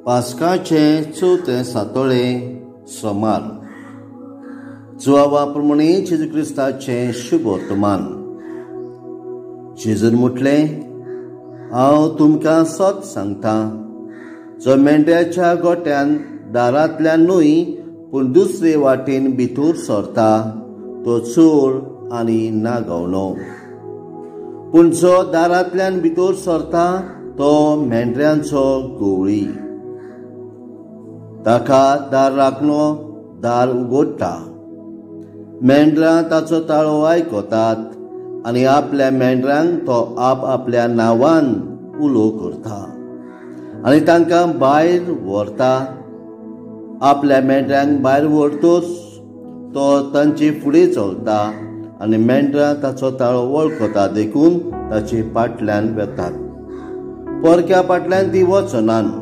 पास्काचे चवथे सातोळे सोमार जुआवा प्रमाणे जेजू क्रिस्ताचें शुभ वर्तमान. जेजून म्हटलें, हांव तुमकां सत सांगता, जो मेंढ्याच्या गोट्यान दारांतल्यान न्हय पूण दुसरे वाटेन भितर सरता तो चोर आनी नागवणो, पूण जो दारांतल्यान भितर सरता तो मेंढ्यांचो गवळी. ताका दार राखणो दार उगडटा, मेंढरां ताचो ताळो आयकतात आनी आपल्या मेंढरांक तो आप आपल्या नांवान उलो करता आनी तांकां भायर व्हरता. आपल्या मेंढरांक भायर व्हरतोच तो तांचे फुडें चलता आनी मेंढरां ताचो ताळो वळखता, देखून ताचे फाटल्यान वेतात. परक्या फाटल्यान ती वचनात,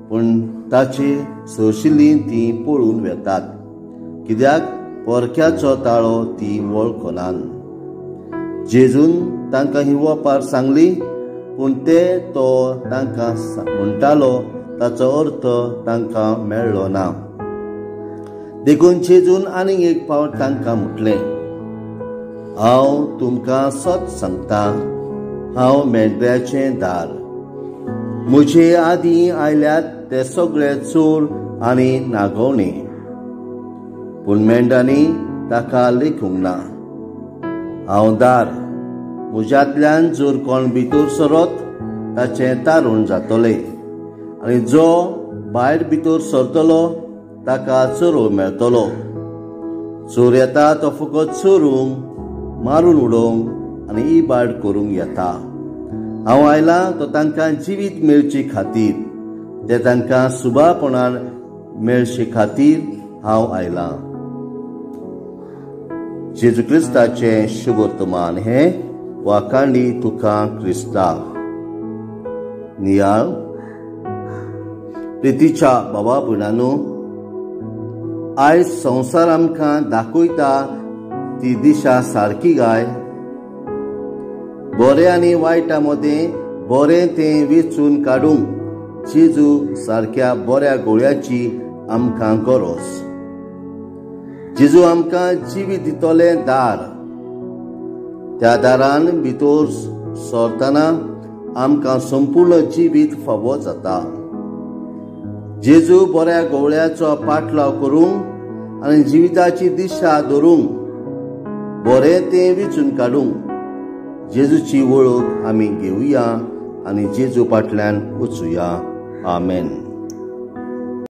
पूण ताचे सोशिल्लीं ती पळून वेतात, कित्याक परक्याचो ताळो ती वळखनात. जेजून तांकां ही वपार सांगली, पूण ते तो तांकां म्हणटालो ताचो अर्थ तांकां मेळ्ळो ना. देखून जेजून आनीक एक फावट तांकां म्हटलें, हांव तुमकां सत सांगता, हांव मेंढ्याचें दार. म्हजे आदीं आयल्यात ते सगळे चोर आनी नागवणे, पूण मेंढ्यांनी ताका लेखूंक ना. हांव दार, म्हज्यांतल्यान जर कोण भितर सरत ताचें तारूण जातलें, आनी जो भायर भितर सरतलो ताका चोरो मेळटलो. चोर येता तो फकत चोरूंक, मारून उडोवंक आनी इबाड करूंक येता. हांव आयलां तो तांकां जिवीत मेळचे खातीर, ते तांकां सुबापणान मेळचे खातीर हांव आयलां. जेजू क्रिस्ताचें शुभ वर्तमान हें वाखांडी तुका क्रिस्ता. नियाळ. प्रितीच्या बाबा भयणांनो, आयज संवसार आमकां दाखयता ती दिशा सारकी गाय. बरें आनी वायटा मदें बरें तें वेंचून काडूंक जेजू सारक्या बऱ्या गोळ्याची आमकां गरज. जेजू आमकां जिवीत दितलें दार. त्या दारान भितर सरतना आमकां संपूर्ण जिवीत फावो जाता. जेजू बऱ्या गवळ्याचो पाटलाव करूंक आनी जिविताची दिशा धरूंक बरें तें वेंचून काडूंक जेजूची वळख आमी घेवया आनी जेजू फाटल्यान वचुया. आमेन.